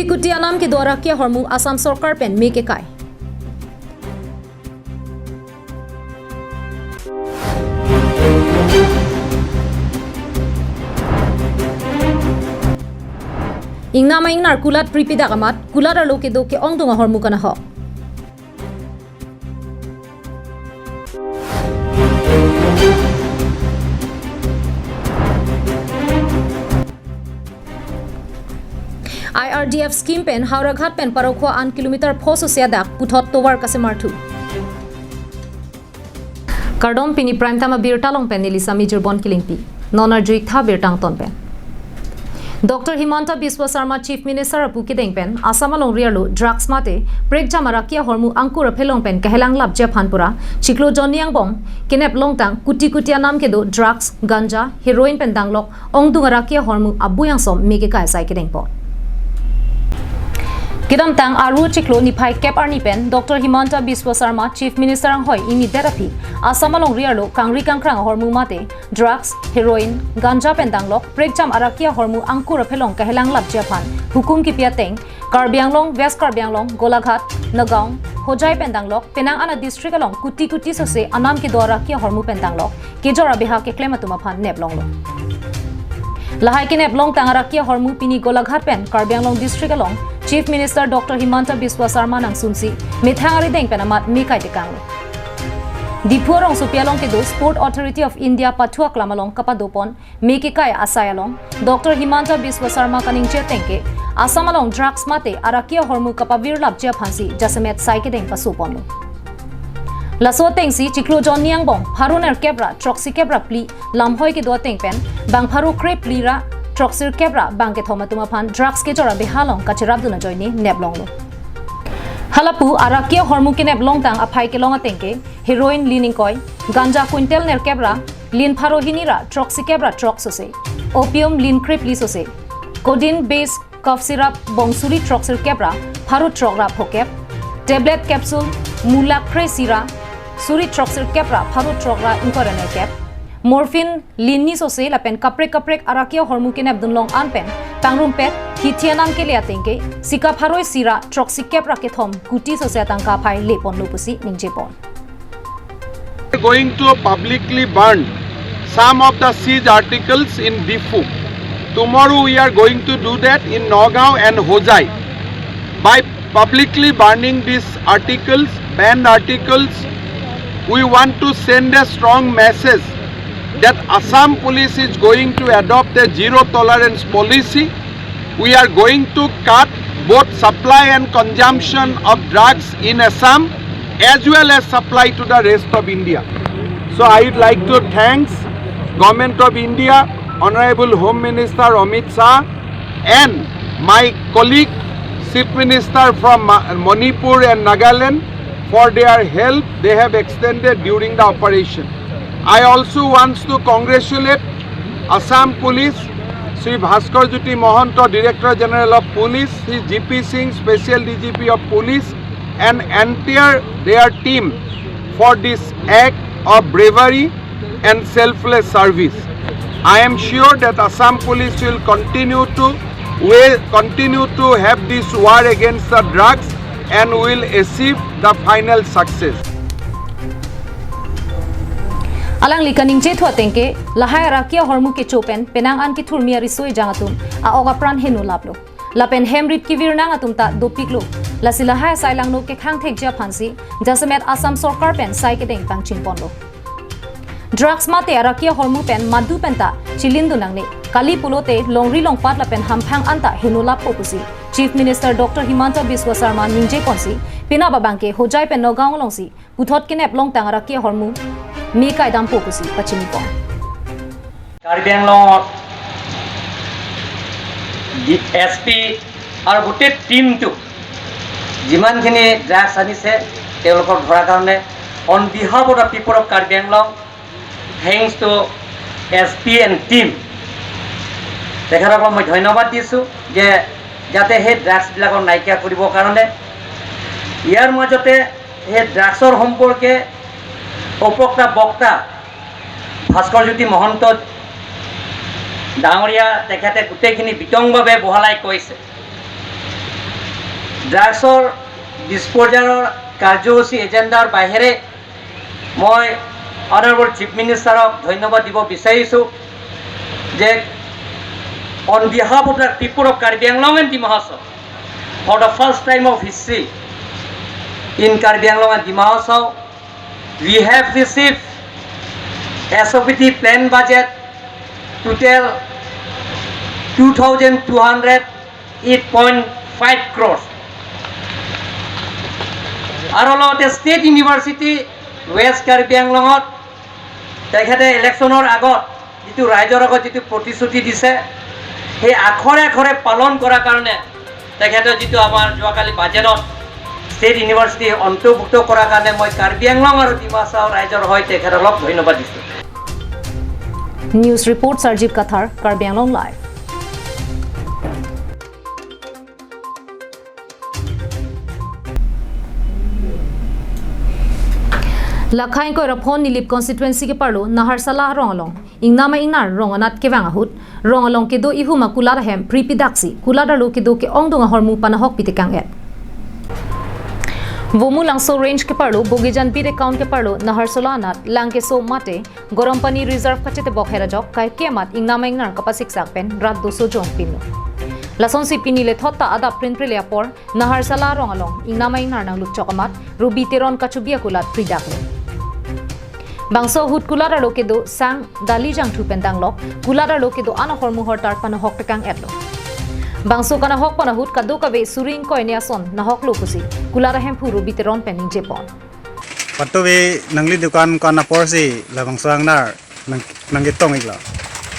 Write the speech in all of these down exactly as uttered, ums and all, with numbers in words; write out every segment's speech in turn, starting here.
Kuti anam kedo arakia ahormu Assam sorkar pen me kekai. Ingnam a-ingnar kulat pripidak amat, kulat arlo kedo ke-ongdung ahormu kanahok. I R D F scheme pen Howraghat pen Parokhowa an kilometer pho sose adak puthot tovar kasemarthu. Kardom, pini Prime Time abirta along pen neli Sami Jirbon Kilingpi. Non arjuiktha birta angton pen. Doctor Himanta Biswa Sarma Chief Minister apu kedeng pen Assam alongri arlo drugs mate prekjam arakia ahormu angkur aphelong pen kahelang lapji aphan pura chiklo jonni angbong kenep longtang kuti kuti anam kedo drugs, ganja, heroin pen danglok ongdung arakia ahormu abui angsom me kekai asai kedengpon. Kedamtang Aru chiklo niphai kep arni pen Doctor Himanta Biswa Sarma Chief Minister anghoi ingnidet aphi Assam alongri arlo kangri kangkrang ahormu mate drugs, heroin, ganja pen danglok prekjam arakia ahormu angkur aphelong kahelang lapji aphan hukum kipi ateng Karbi Anglong, West Karbi Anglong, Golaghat, Nagaon, Hojai pen danglok penang an a-district along kuti kuti sose anam kedo arakia ahormu pen danglok kejor abeha keklem atum aphan nep longlo. Lahai kenep longtang arakia ahormu pini Golaghat pen Karbi Anglong district along Chief Minister Doctor Himanta Biswa Sarma nangsunsi methang arideng pen amat me kaitekanglo. Diphu arongsopi along kedo Sport Authority of India pathu aklam along kapadopon me kekai asai along Doctor Himanta Biswa Sarma kaningje ateng ke Assam along drugs mate arakia ahormu kapavir lapji aphansi jasemet sai kedeng pasoponlo. Laso atengsi chiklo jonni angbong pharo nerkep ra throksi kep ra phli lamhoi kedo ateng pen bang pharo kre phli ra throksi kep ra bang kethom atum aphan drugs kejor abeha along kacherapdun ajoine nep longlo. Halapu arakia ahormu kenep longtang aphai kelong ateng ke heroin lin ingkoi, ganja quintal nerkep ra lin pharo hini ra throksi kep ra throk sose, opium lin kre phli sose, codeine base cough syrup bong suri throksi kep ra pharo throk ra phokep, tablet capsule mula kre isi ra suri throksi kep ra pharo throk ra ingkoi ra nerkep, morphine lin ni sose lapen kaprek kaprek arakia ahormu kenepdun long an pen pangrumpet hithi anam kele ateng ke sika pharo isi ra throksi kep ra kethom kuti sose atangka aphai leponlo pusi ningjepon. Going to publicly burn some of the seized articles in Diphu. Tomorrow we are going to do that in Nagaon and Hojai. By publicly burning these articles, banned articles, we want to send a strong message that Assam Police is going to adopt a zero tolerance policy. We are going to cut both supply and consumption of drugs in Assam as well as supply to the rest of India. So I would like to thanks Government of India, Honorable Home Minister Amit Shah and my colleague Chief Minister from Ma- Manipur and Nagaland for their help they have extended during the operation. I also want to congratulate Assam Police, Shri Bhaskar Jyoti Mahanta, Director General of Police, Shri G P Singh, Special D G P of Police, and entire their team for this act of bravery and selfless service. I am sure that Assam Police will continue to will continue to have this war against the drugs and will achieve the final success. Alangli kaningje thu ateng ke lahai arakia ahormu kecho pen penang an kethurmi ariso ejang atum a-ok apran heno laplo. Lapen hem rit kevir nang atum ta dopiklo. Lasi lahai asai langno kekhang thekji aphansi jasemet Assam sorkar pen sai kedeng pangchingponlo. Drugs mate arakia ahormu pen madu pen ta chilindun nangne. Kali pulote longri longpat lapen hamphang an ta heno lappo pusi Chief Minister Doctor Himanta Biswa Sarma ningjeponsi penap abang ke Hojai pen Nagaon alongsi puthot kenep longtang arakia ahormu me kaidampo pusi pachinipon. Karbi আংলঙত D S P আৰু গোটেই টিমটো যিমানখিনি ড্ৰাগছ আনিছে তেওঁলোকক ধৰাৰ কাৰণে on behalf of the people of Karbi Anglong, thanks to S P and team, তেখেতসকলক মই ধন্যবাদ দিছোঁ যে যাতে সেই ড্ৰাগছবিলাকক নাইকিয়া কৰিবৰ কাৰণে। ইয়াৰ মাজতে সেই ড্ৰাগছৰ সম্পৰ্কে উপক্তা বক্তা ভাস্কৰ জ্যোতি মহন্ত ডাঙৰীয়া তেখেতে গোটেইখিনি বিতংভাৱে বহলাই কৈছে। ড্ৰাগছৰ ডিছপ'জালৰ কাৰ্যসূচী এজেণ্ডাৰ বাহিৰে মই অনাৰেবল চিফ মিনিষ্টাৰক ধন্যবাদ দিব বিচাৰিছোঁ যে on behalf of the people of Karbi Anglong and Dima Hasao, for the first time of history in Karbi Anglong and Dima Hasao, we have received S O P T plan budget total two thousand two hundred eight point five crores. আৰু লগতে state university west Karbi আংলঙত তেখেতে ইলেকশ্যনৰ আগত যিটো ৰাইজৰ আগত যিটো প্ৰতিশ্ৰুতি দিছে, সেই আখৰে আখৰে পালন কৰাৰ কাৰণে তেখেতে যিটো আমাৰ যোৱাকালি বাজেটত ষ্টেট ইউনিভাৰ্চিটি অন্তৰ্ভুক্ত কৰাৰ কাৰণে মই কাৰ্বি আংলং আৰু ডিমা হাছাও ৰাইজৰ হৈ তেখেতক ধন্যবাদ দিছোঁ। News report, Sarjib Kathar, Karbi Anglong Live. Lakhai ingkoi ra phongo Nilip constituency keparlo Naharsala arong along ingnama ingnar rong anat kevang ahut, rong along kedo ihum akulat ahem pri pidaksi kulat arlo kedo ke-ongdung ahormu panahok pitekang et. Vomu Langso range keparlo Bogijan beat account keparlo Naharsala anat lang keso mate Gorompani reserve kachetebok her ajok kaike amat ingnama ingnar kapasiksak pen rat doso jong pinlo. Lasonsi pini lethot ta adap prinpri le apor Naharsala arong along ingnama ingnar nanglup chok amat Ruby Teron kachubi akulat pridaklo. Bangso ahut kulat arlo kedo sang dali jangthu pen danglok kulat arlo kedo an ahormu hortar panahok tekang etlo. Bangso kanahok pon ahut kadokave suri ingkoi ne ason nahoklo pusi kulat ahemphu Ruby Teron pen ningjepon. Patove nangli dukan ko-an apor si labangso ingnar nang nangketong iklo?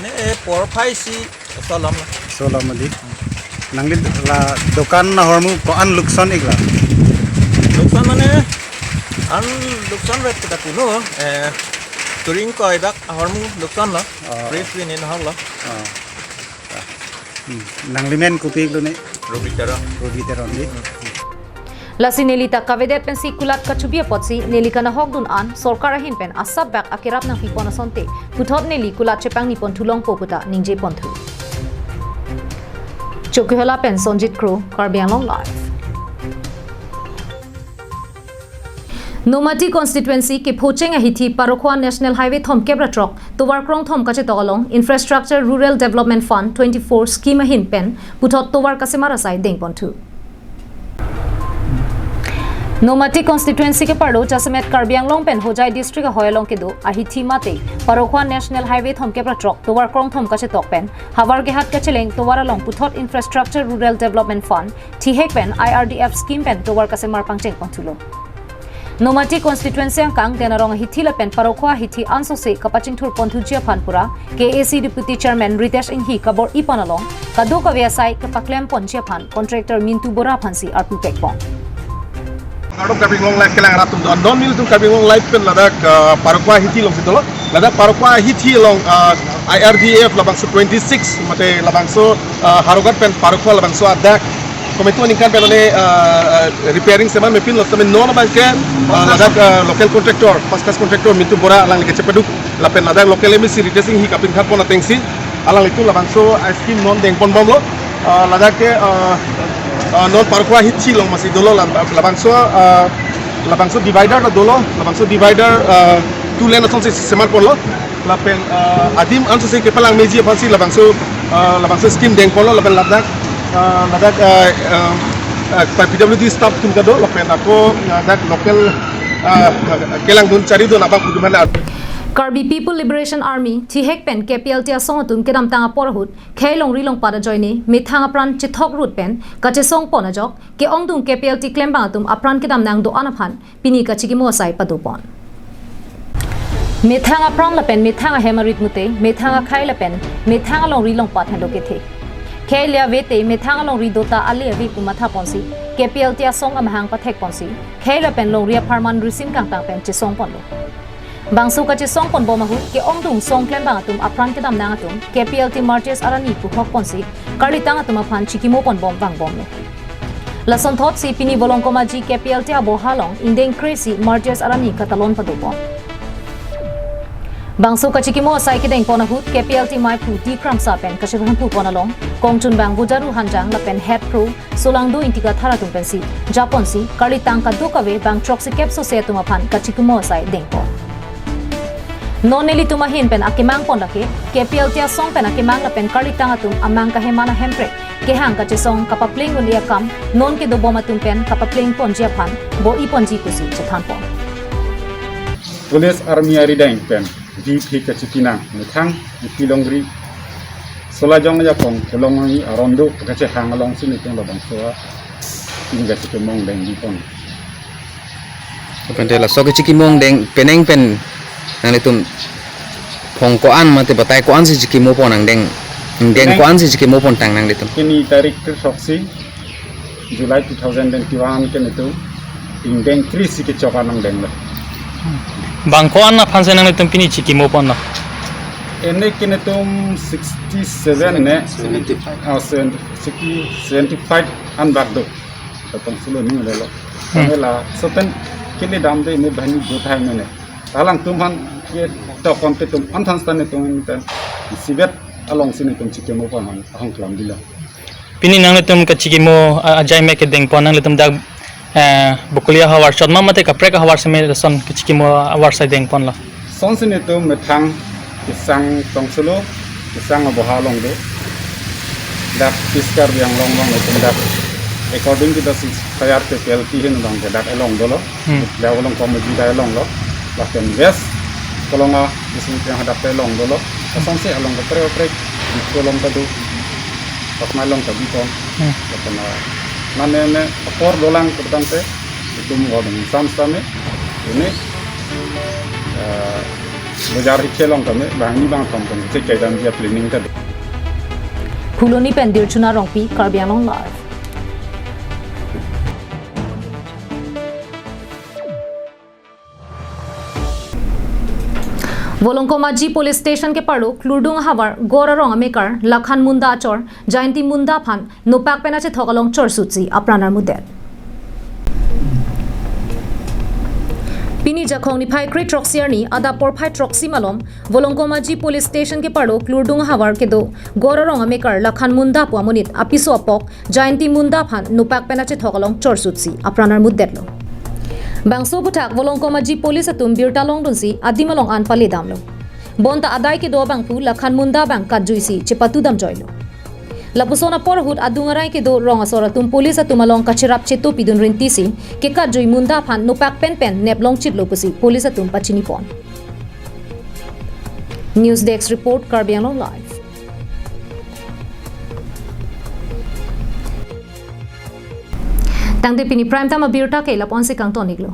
Ne e por phai si solom lo. Solom adi. Nangli la dukan ahormu ko-an lukson iklo? Lukson mane an lukson ret kita kuno, eh, suri ingkoi bak ahormu lukson lo. Oh. Free free ne nahoklo. Oh. Hmm. Nanglimen kopi iklo ne? Ruby Teron. Ruby Teron di. Hmm. Lasi neli ta kavedet pensi kulat kachubi apotsi neli kanahokdun an sorkar ahin pen asap bak akerap nangpipon asonte puthot neli kulat chepangni pon thulongpo puta ningjeponthu. Chokihola pen Sonjit Kro, Karbi Anglong Live. Nomati constituency kephocheng ahithi Parokhowa National Highway thomkep ra throk tovar krongthom kachetok along Infrastructure Rural Development Fund twenty-four scheme ahin pen puthot tovar kasemar asai dengponthu. Nomati constituency keparlo jasemet Karbi Anglong pen Hojai district ahoi along kedo ahithi mate Parokhowa National Highway thomkep ra throk tovar krongthom kachetok pen havar kehat kacheleng tovar along puthot Infrastructure Rural Development Fund thihek pen I R D F scheme pen tovar kasemar pangchengponthulo. Nomati constituency angkang Denarong ahithi lapen Parokhowa ahithi ansose kapachingthurponthuji aphan pura K A A C Deputy Chairman Ritesh Enghi kabor-ipon along kadokave asai kepaklemponji aphan contractor Mintu Bora aphansi arpu pekpon. Kardom Karbi Anglong Live kelang arat atum, don nelitum Karbi Anglong Live pen ladak, ah, Parokhowa ahithi alongsi dolo. Ladak Parokhowa ahithi along, ah, I R D F labangso twenty-six mate labangso, ah, Howraghat pen Parokhowa labangso adak kometu aningkan pen lone, ah, ah, repairing seman mepinlo tame non abangke, ah, ladak, ah, local contractor, first class contractor Mintu Bora alangli kechepeduk lapen ladak local M A C Ritesh Enghi kapingthanpon atengsi alanglitum labangso, ah, scheme non dengponbomlo. Ah, ladak ke, ah, ah, non Parokhowa ahithi along masi dolo lab-, labangso, ah, labangso divider ta dolo, labangso divider, ah, two lane asonsi semarponlo. Lapen, ah, adim ansose kepalang meji aphansi labangso, ah, labangso scheme dengponlo lapen ladak, ah, ladak, ah, ah, ah, P W D staff atum ta do lapen ako, ah, ladak local, ah, kelangdun charidun abang pudum hana. Karbi People Liberation Army thihek pen K P L T asong atum kedamtang apor ahut khei longri longpat ajoine methang apran chethok rut pen kachesongpon ajok ke-ongdung K P L T klembang atum apran kedamnang do-an aphan pini kachikimo asai padopon. Methang apran lapen methang ahem arit mute methang akhei lapen methang alongri longpat henlo kethe. Khei le avete methang alongri dota ale ave pu mathaponsi K P L T asong amahang pathekponsi khei lapen longri apharman risim kangtang pen chesongponlo. Bangso kachesongponbom ahut ke-ongdung song klembang atum apran kedamnang atum K P L T martyrs arani puhokponsi karlitang atum aphan chikimoponbom vangbomlo. Lasonthotsi pini Volongkom Aji K P L T aboha along ingdeng kre-isi martyrs arani katalon padopon. Bangso kachikimo asai kedengpon ahut K P L T maiphu D Kramsa pen kachepahemphu pon along kongchunbang Bojaru Hanjang lapen Head Pro Solangdo Ingti Kathar atum pensi japonsi karlitang kadokave bang throksi kep sose atum aphan kachikimo asai dengpon. Non nelitum ahin pen akemang pon lake K P L T asong pen akemang lapen karlitang atum amang kaheman ahemprek kehang kachesong kapapleng un-e akam non kedobom atum pen kapapleng ponji aphan bor-i ponji pusi chethan pon. Police army arideng pen diphi kachipinang methang ipi longri solajong ajakong kelong angi arondo kachehang alongsi nelitum labangso a pini kachikimo angdeng dipon. Pen te laso kachikimo angdeng penang pen nanglitum phong ko-an mate batai ko-ansi chikimo pon angdeng, angdeng penang ko-ansi chikimo pon tang nanglitum. Pini tarik throksi July two thousand twenty-one ke nelitum ingdeng krisi kechok an angdenglo. Bang ko-an aphansi nanglitum pini chikimo ponlo? Ene ke nelitum sixty-seven ne. Seventy-five. Ah, seven, sixty, seventy-five an bak do. Katong solo ni lelo. Hmm. Kami laso pen kini damde ne banghini do thai mene. Alangtum aphan ke tokon te tum an than stan nelitum pen sibet alongsi nelitum chikimo pon ahong klam dilo. Pini nanglitum kachikimo, ah, ajai me kedengpon nanglitum dak, eh, Bokolia havar chot ma mate kaprek ahavar seme lason kachikimo ahavar sai dengponlo? Sonsi nelitum methang kesang tongsolo, kesang aboha along do. Dak East Karbi Anglong abang nelitum dak according to the ceasefire K P L T ahin abang ke dak along dolo. Hmm. Dak along komedi dak alonglo. Lapen West Kolonga district yang hadak along dolo. Asonsi along kaprek kaprek di kolong kadu. Pas malong kadu kon. Hmm. Lapen, ah, mane ne apor dolang kedang te. Itum ngodong sam same. Ini, ah, bajar hi chelong kami, banghini bang tom tom, cek kaidam dia planning kadu. Phuloni pen Dirchuna Rongpi, Karbi Anglong Live. Volongkom Aji Police Station keparlo klurdung ahavar Gor arong amekar Lakhan Munda achor Jayanti Munda aphan nopak pen achethok along chorsutsi apran armudet. Pini Jakhong niphai kre throksi arni adap porphai throksi malom Volongkom Aji Police Station keparlo klurdung ahavar kedo Gor arong amekar Lakhan Munda pu amonit apiso apok Jayanti Munda aphan nopak pen achethok along chorsutsi apran armudetlo. Bangso aphuthak Volongkom Aji Police atum birta longdunsi adim along an paledamlo. Bonta adai kedo abangphu Lakhan Munda abang katjuisi chepatudam joilo. Lapuson apor ahut adung arai kedo rong asor atum police atum along kacherap cheto pidun rintisi kekatjui Munda aphan nopak pen pen nep longchitlo pusi police atum pachinipon. News Desk Report, Karbi Anglong Live. Tangte pini prime time abirta ke lapu-ansi kangton-iklo.